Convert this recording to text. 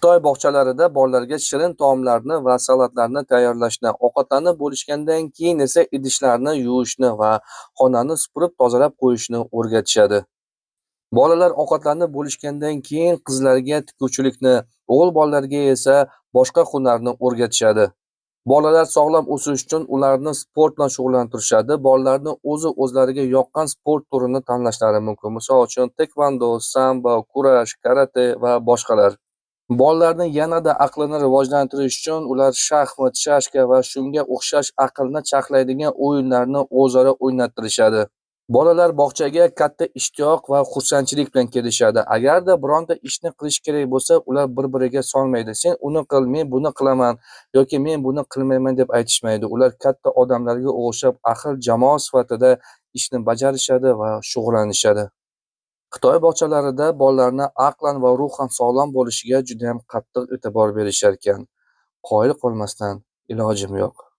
Xitoy bog'chalarida bolalarga shirin taomlarni va salatlarni tayyorlashni, ovqatlanib bo'lishgandan keyin esa idishlarni yuvishni va xonani supurib tozalab qo'yishni o'rgatishadi. Bolalar ovqatlanib bo'lishgandan keyin qizlarga tikuvchilikni, o'g'il bolalarga esa boshqa hunarni o'rgatishadi. Bolalar sog'lom o'sishi uchun ularni sport bilan shug'ullantirishadi. Bolalarni o'zi o'zlariga yoqqan sport turini tanlashlari mumkin. Misol uchun, taekvondo, sambo, kurash, karate va boshqalar. Bolalarni yanada aqlini rivojlantirish uchun ular shaxmat, shashka va shunga o'xshash aqlni charxlaydigan o'yinlarni o'zaro o'ynattirishadi. Bolalar bog'chaga katta ishtiyoq va xursandchilik bilan kelishadi. Agarda bironta ishni qilish kerak bo'lsa, ular bir-biriga solmaydi. Sen uni qil, men buni qilaman yoki men buni qilmayman deb aytishmaydi. Ular katta odamlarga o'xshab ahil jamoa sifatida ishni bajarishadi va shug'ullanishadi. Xitoy bog'chalarida bolalarni aqlan va ruhan sog'lom bo'lishiga juda ham qattiq e'tibor berishar ekan. Qoyil qolmasdan ilojim yo'q.